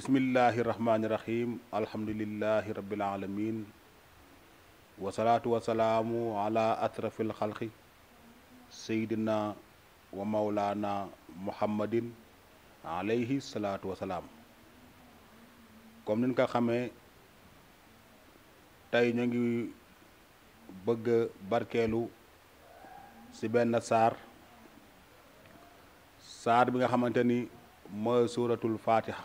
bismillahi rahmaani rahim alhamdulillahi rabbil alamin wasalaatu wasalaamu ala atrafil xalqi seydina wa maulana muhammadin alayhi salaatu wasalaam. comme niñ ko xamee tey ñu ngi bëgg barkeelu ci benn saar bi nga xamante ni mooy suuratul fatiha.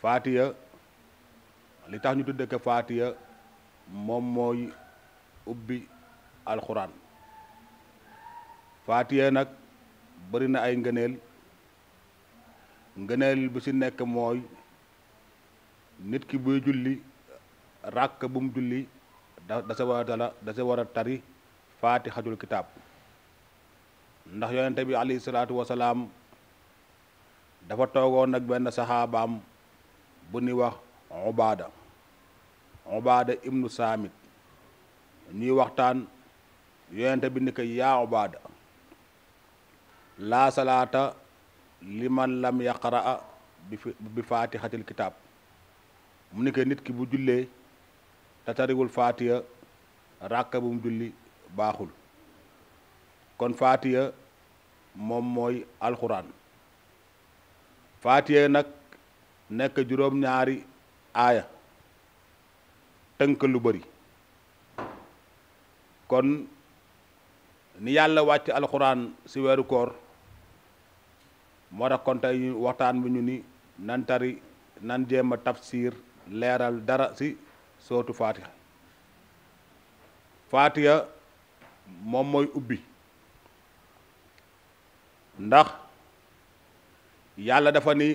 Fatiha li tax ñu tudde ko Fatiha moom mooy ubbi alxuraan. Fatiha nag bari na ay ngëneel bi ci nekk mooy nit ki buy julli ràkk bu mu julli da sa war a tari Fatihatul kitaab, ndax yonente bi alayhi salaatu wasalaam dafa toogoon nag benn saxaabaam bu ni wax Ubaada ibnu Saamit ñuy waxtaan. yonente bi ni ko yaa Ubaada laa salaata liman lam yaqraa bi faatihatil kitaab. mu ni ko nit ki bu jullee te tariwul faatiha ràkka bu mu julli baaxul. kon faatiha moom mooy alxuraan. faatiha nag nekk juróom-ñaari aaya tënk lu bari. kon ni yàlla wàcc alxuraan ci weeru koor moo tax kon tey waxtaan bi ñu ni nan jéem a tafsir leeral dara ci sootu faatiha. faatiha moom mooy ubbi, ndax yàlla dafa ni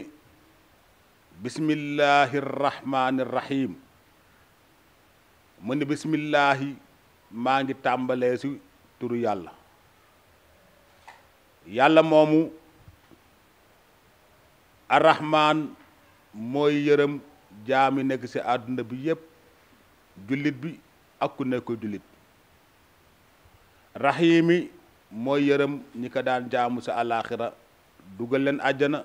bismillahi rahmaani rahim. mu ni bismillahi maa ngi tàmbalee ci turu yàlla. yàlla moomu arrahman mooy yërëm jaami nekk ci àdduna bi yépp, jullit bi ak ku nekkul jullit. rahimi mooy yërëm ñi ko daan jaamu ci àllaaxira dugal leen àjjana.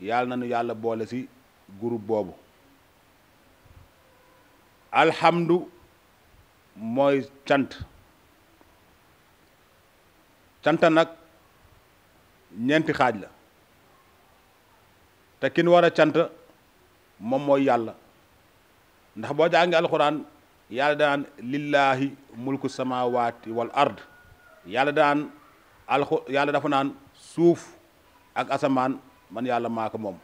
yàlla na nu yàlla boole ci groupe boobu. alhamdu mooy cant. cant nag ñeenti xaaj la, te kin war a cant moom mooy yàlla. ndax boo jàngi alxuraan yàlla daan lillaahi mulku samaawaati wal ard. yàlla dafa naan suuf ak asamaan man yàlla maa ko moom.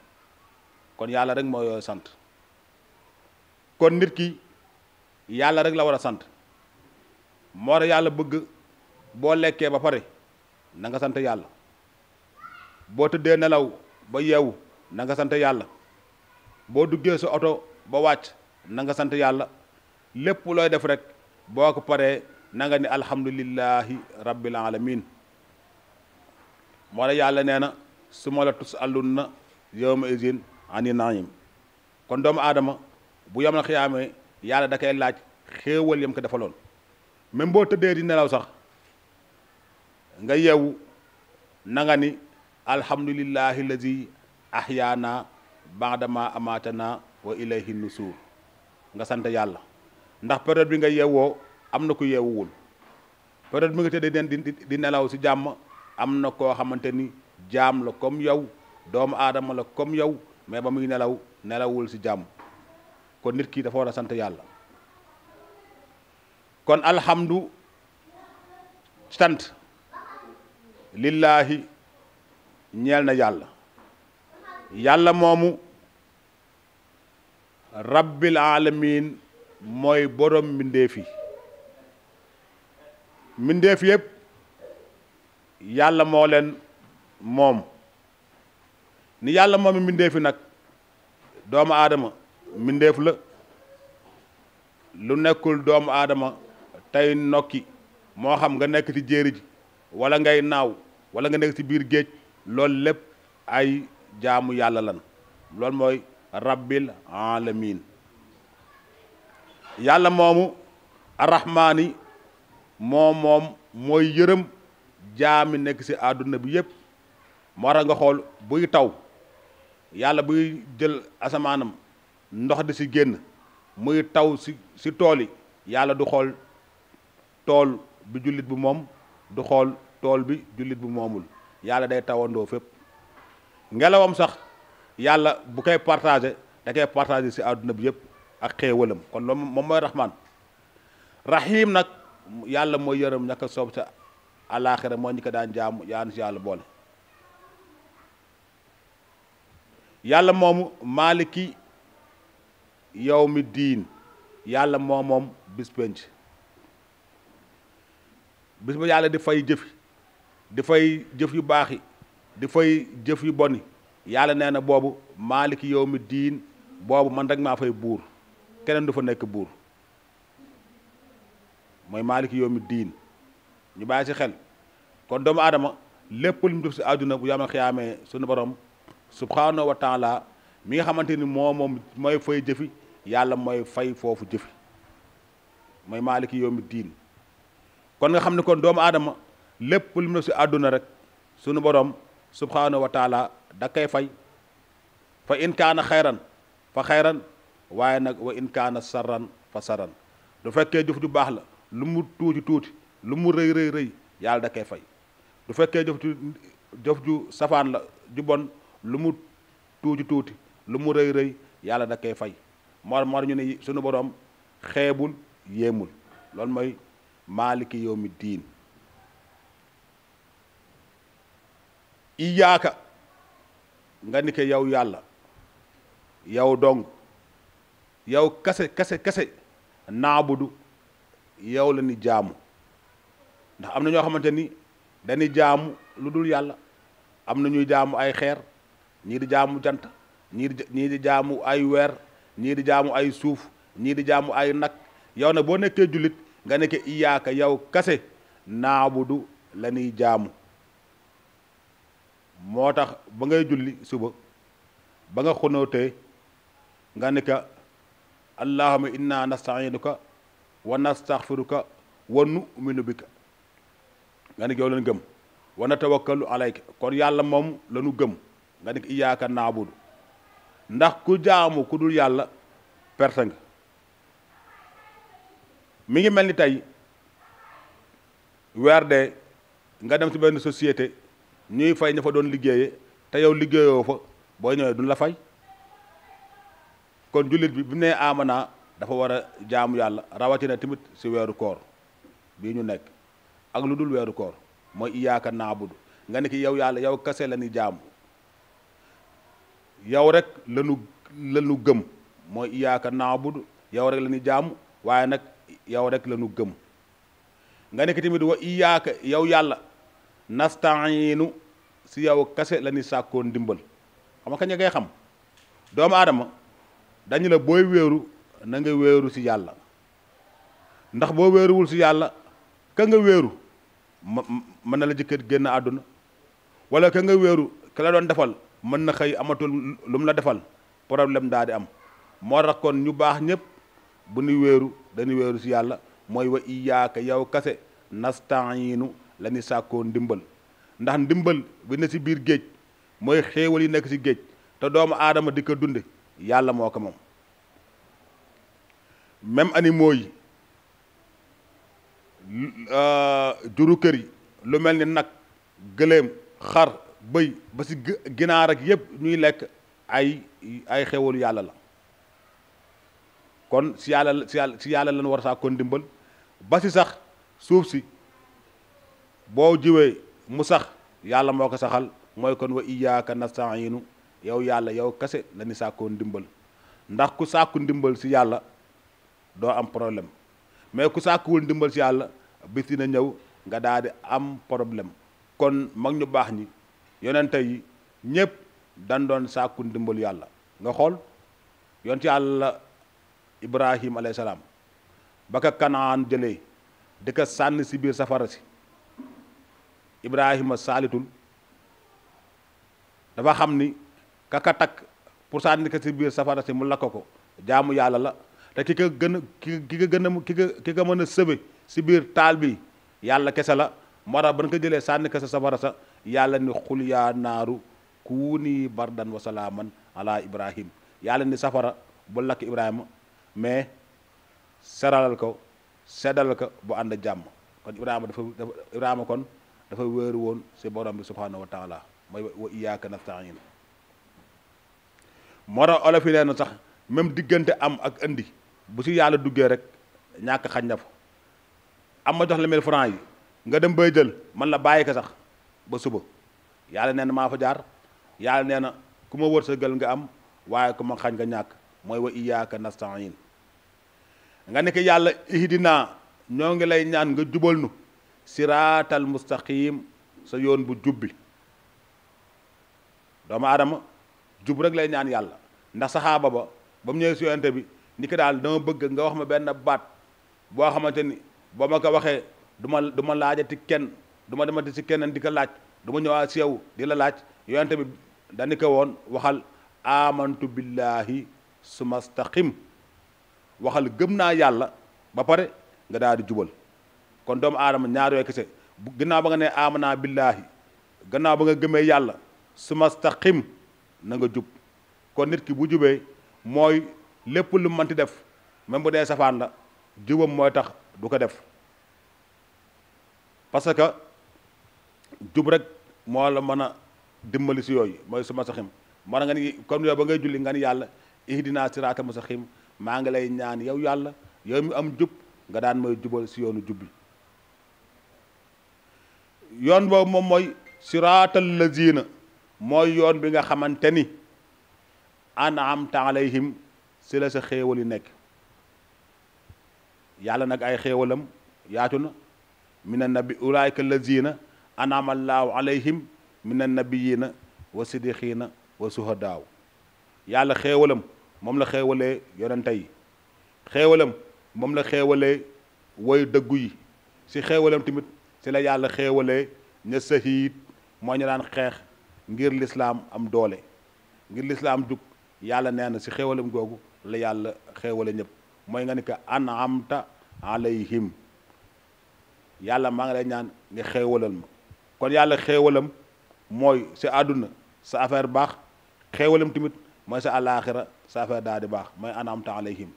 kon yàlla rek moo yooyu sant. kon nit ki yàlla rek la war a sant. moo tax yàlla bëgg boo lekkee ba pare na nga sant yàlla. boo tëddee nelaw ba yeewu na nga sant yàlla. boo duggee sa oto ba wàcc na nga sant yàlla. lépp looy def rek boo ko paree na nga ni alhamdulillahi rabbil alamin. moo tax yàlla nee na su ma la tusalunna yawma izin ani naim. kon doomu aadama bu yamal xiyaamee yàlla da koy laaj xéewal yam ko defaloon. même boo tëddee di nelaw sax nga yeewu na nga ni alhamdulillahi lazi ahyaana baadama amatana wa ilayhi nusuur. nga sant yàlla, ndax période bi nga yeewoo am na ku yeewuwul. période bi nga tëddee di nelaw ci jàmm am na koo xamante ni jaam la comme yow, doomu aadama la comme yow, mais ba muy nelawul ci jàmm. kon nit ki dafa war a sant yàlla. kon alhamdu sant lillaahi ñeel na yàlla. yàlla moomu rabbil alamin mooy borom mbindeef yi. mbindeef yépp yàlla moo leen moom. ni yàlla moomi mbindeef yi nag doomu aadama mbindeef la. lu nekkul doomu aadama tey nokki, moo xam nga nekk ci jéeri ji wala ngay naaw wala nga nekk ci biir géej, loolu lépp ay jaamu yàlla lan. loolu mooy rabbil alamin. yàlla moomu arrahmaani moom mooy yërëm jaami nekk ci àdduna bi yépp. moo tax nga xool buy taw yàlla buy jël asamaanam ndox di si génn muy taw si tool yi yàlla du xool tool bi jullit bi moom du xool tool bi jullit bi moomul yàlla day tawandoo fépp ngelawam sax yàlla bu koy partagé da koy partagé si àdduna bi yëpp ak xéewalam kon loolu moom mooy rahman rahim nag yàlla mooy yërëm ñaka soob sa alaaxira moo ñu ko daan jaamu yaan si yàlla boole yàlla moomu maaliki yawmi diin yàlla moom bis penc bis ba yàlla di fay jëfi di fay jëf yu baax yi di fay jëf yu boni yàlla nee na boobu maaliki yawmi diin boobu man rek maa fay buur keneen du fa nekk buur mooy maaliki yawmi diin ñu bàyyi si xel kon doomu aadama lépp lu mu def si àdduna bu yamal xiyaamee suñu borom subhanahu wa taala mi nga xamante ni moom mooy fay jëfi yàlla mooy fay foofu jëfi mooy maaliki yawmi diin kon nga xam ne kon doomu aadama lépp lu mu def si àdduna rek suñu borom subhanahu wa taala da koy fay fa in kaana xayran fa xayran waaye nag wa in kaana sarran fa sarran du fekkee jëf ju baax la lu mu tuuti lu mu rëy yàlla da koy fay du fekkee jëf ju safaan la ju bon lu mu tuuti lu mu rëy yàlla da koy fay moo ñu ne sunu borom xeebul yéemul loolu mooy maaliki yawmi diin iyaaka nga ni ko yow yàlla yow dong yow kase naabudu yow la ni jaamu ndax am na ñoo xamante ni dañuy jaamu lu dul yàlla am na ñuy jaamu ay xeer ñii di jaamu jant ñii di jaamu ay weer ñii di jaamu ay suuf ñii di jaamu ay nag yow nag boo nekkee jullit nga nekkee iyaaka yow kase naabudu la ñuy jaamu moo tax ba ngay julli suba ba nga xunootee nga ne ka allahumma inna nasta'inuka wa nastaghfiruka wa nu'minu bika nga ne yow leen gëm wa natawakkalu alayka kon yàlla moom la ñu gëm nga ne iyyaka na'budu ndax ku jaamu ku dul yàlla perte nga mi ngi mel ni tey weer de nga dem ci benn société ñuy fay ña fa doon liggéeye te yow liggéeyoo fa boo ñëwee duñ la fay kon jullit bi bu nee amana dafa war a jaamu yàlla rawatina tamit ci weeru koor bii ñu nekk ak lu dul weeru koor mooy iyyaka na'budu nga ne ki yow yàlla yow kase la ni jaamu yow rek lanu gëm mooy iyyaka na'budu yow rek la ni jaamu waaye nag yow rek la nu gëm nga ne ki tamit wa iyyaka yow yàlla nasta'inu si yow kase la ni sàkkoon ndimbal xam nga kañ ngay xam doomu aadama dañu la booy wéeru na nga wéeru si yàlla ndax boo wéeruwul si yàlla ka nga wéeru mën na la jëkkër génn àdduna wala ka nga wéeru ka la doon defal mën na xëy amatul lu mu la defal problème daa di am moo tax kon ñu baax ñëpp bu ñu wéeru dañuy wéeru si yàlla mooy wa iyaaka yow kase nasta'inu la ni sàkkoo ndimbal ndax ndimbal bi ne si biir géej mooy xéewal yi nekk si géej te doomu aadama di ko dunde yàlla moo ko moom même animaux yi juru kër yi lu mel ni nag gëléem xar bëy ba si ginaar ak yëpp ñuy lekk ay xéewalu yàlla la kon si yàlla lan war saa kon ndimbal ba si sax suuf si boo jiwee mu sax yàlla moo ko saxal mooy kon wa iyyaka nasta'inu yow yàlla yow kase la ni sàkkoo ndimbal ndax ku sàkku ndimbal si yàlla doo am problème mais ku sàkkuwul ndimbal si yàlla bis dina ñëw nga daal di am problème kon mag ñu baax ñi yonente yi ñëpp dañ doon sàkku ndimbal yàlla nga xool yonent yàlla Ibrahim alayhi salaam ba ka Kanaan jëlee di ko sànni si biir safara si Ibrahima saalitul dafa xam ni kaka takk pour sànni ko si biir safara si mu lakk ko jaamu yàlla la te ki ko mën a sëbe si biir taal bi yàlla kese la moo tax ba nga ko jëlee sànni ko sa safara sa yàlla ni xul yaa naaru kuuni bardan wa salaaman ala ibrahim yàlla ni safara bu lakk ibrahima mais seralal ko seddal ko bu ànd jàmm kon ibrahima kon dafa wéeru woon si borom bi subhanahu wa taala mooy wa iyyaka nasta'in moo tax olof yi nee na sax même diggante am ak indi bu si yàlla duggee rek ñàkk xañ na fa am ma jox la 1000 francs yi nga dem bay jël man la bàyyi ko sax ba suba yàlla nee na maa fa jaar yàlla nee na ku ma wërsëgal nga am waaye ku ma xañ nga ñàkk mooy wa iyyaka nasta'in nga ne ko yàlla ihdina ñoo ngi lay ñaan nga jubal nu siraatal mustaqim sa yoon bu jubbi doomu aadama jub rek lay ñaan yàlla ndax saxaaba ba mu ñëwee si yonente bi ni ko daal dama bëgg nga wax ma benn baat boo xamante ni boo ma ko waxee du ma laajati kenn du ma demati si kenn di ko laaj du ma ñëwaat si yow di la laaj yonente bi dañu ko woon waxal amantu billahi sumastaqim waxal gëm naa yàlla ba pare nga daal di jubal kon doomu aadama ñaar yooyu kese gannaaw ba nga ne amana billahi gannaaw ba nga gëmee yàlla sumastaqim na nga jub kon nit ki bu jubee mooy lépp lu mënti def même bu dee safaan la jubam mooy tax du ko def parce que jub rek moo la mën a dimbali si yooyu mooy sumastaqim moo nga ni comme yow ba ngay julli nga ni yàlla ihdina siraatal mustaqim maa ngi lay ñaan yow yàlla yow mi am jub nga daan mooy jubal si yoonu jubbi yoon boobu moom mooy siraatal lazina mooy yoon bi nga xamante ni an'amta alayhim si la sa xéewal yi nekk yàlla nag ay xéewalam yaatu na mina nabi ulaayka lazina an'ama allaahu alayhim mina nabiyina wa siddiqina wa suhadaaw yàlla xéewalam moom la xéewalee yonente yi xéewalam moom la xéewalee woy dëggu yi si xéewalam tamit si la yàlla xéewalee ña sahiid moo ñu daan xeex ngir lislaam am doole ngir lislaam jug yàlla nee na si xéewalam googu la yàlla xéewale ñëpp mooy nga ni ko an'amta alayhim yàlla maa ngi lay ñaan nga xéewalal ma kon yàlla xéewalam mooy si àdduna sa affaire baax xéewalam tamit mooy sa àllaaxira sa affaire daal di baax mooy an'amta alayhim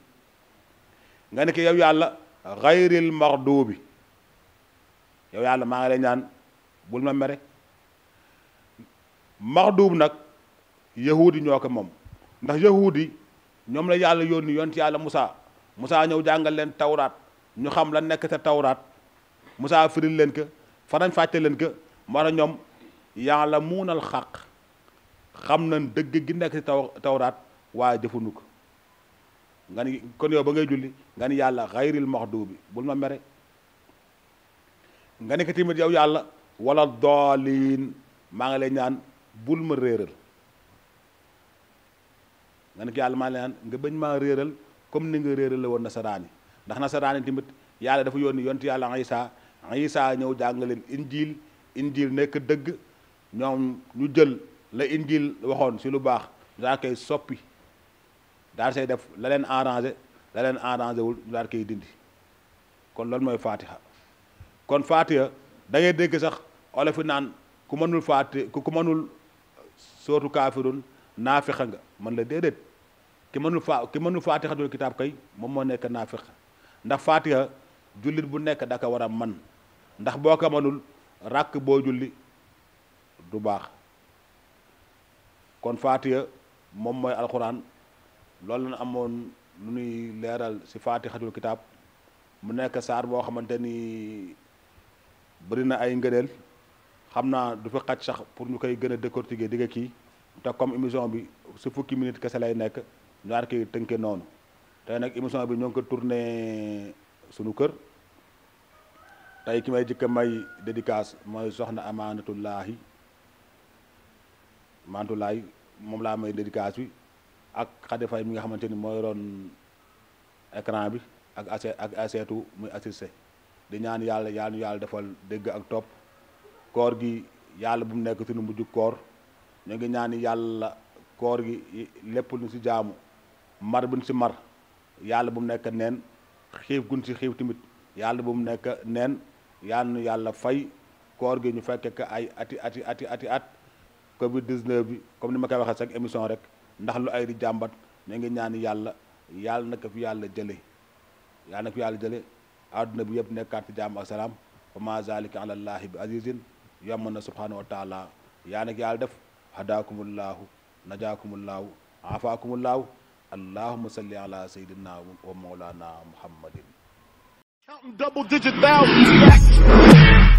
nga ne ko yow yàlla xayril maxduubi yow yàlla maa ngi lay ñaan bul ma mere maxduub nag yahuudi ñoo ko moom ndax yahuudi ñoom la yàlla yónni yonent yàlla Musaa ñëw jàngal leen tawraat ñu xam la nekk te tawraat Musaa firil leen ko farañ fàcce leen ko moo tax ñoom yàlla muunal xaq xam nañ dëgg gi nekk ci tawraat waaye jëfandu ko nga ni kon yow ba ngay julli nga ni yàlla xayril maxduubi bul ma mere nga ne ko tamit yow yàlla wala dooliin maa ngi lay ñaan bul ma réeral nga ne ko yàlla maa ngi lay ñaan nga bañ maa réeral comme ni nga réeral la woon nasaraani ndax nasaraani tamit yàlla dafa yónni yontu yàlla Isa ñëw jàng leen injil nekk dëgg ñoom ñu jël la injil waxoon si lu baax daa koy soppi daal say def la leen arrangé wul ñu daal koy dindi kon loolu mooy fatiha kon fatiha da ngay dégg sax olof yi naan ku mënul ku mënul sootu kaafirun naafiqa nga man la déedéet ki mënul fatihatul kitaab kay moom moo nekk naafiq ndax fatiha jullit bu nekk da ko war a man ndax boo ko mënul ràkk boo julli du baax kon fatiha moom mooy alxuraan loolu la amoon lu ñuy leeral si fatihatul kitaab mu nekk saar boo xamante ni bëri na ay ngëneel xam naa du fi xaj sax pour ñu koy gën a décortiquer digga kii te comme émission bi si fukki minute kese lay nekk ñu war koy tënke noonu tey nag émission bi ñoo ngi ko tourné suñu kër tey ki may jëkk may dédicace mooy soxna amaanatullaahi moom laa may dédicace bi ak Xadi Fay mi nga xamante ni mooy roon écran bi ak aseetu muy assisté di ñaan yàlla defal dégg ak topp koor gi yàlla bu mu nekk suñu mujj koor ñu ngi ñaan yàlla koor gi lépp lu si jaamu mar buñ si mar yàlla bu mu nekk neen xiif gun si xiif tamit yàlla bu mu nekk neen yàlla fay koor gi ñu fekke ko ay ati at covid 19 bi comme ni ma koy waxee chaque émission rek ndax lu ay di jàmbat ñu ngi ñaan yàlla yàlla na ko fi yàlla jële yàlla na ko fi yàlla jële àdduna bi yëpp nekkaat ci jàmm ak salaam wa ma zalika ala llahi bi azizin yomb na subhanahu wa taala yaa nag yàlla def hadaakumullahu najaakumullahu afaakumullahu allahumma salli ala sayyidina wa mawlana muhammadin Counting double digit thousands.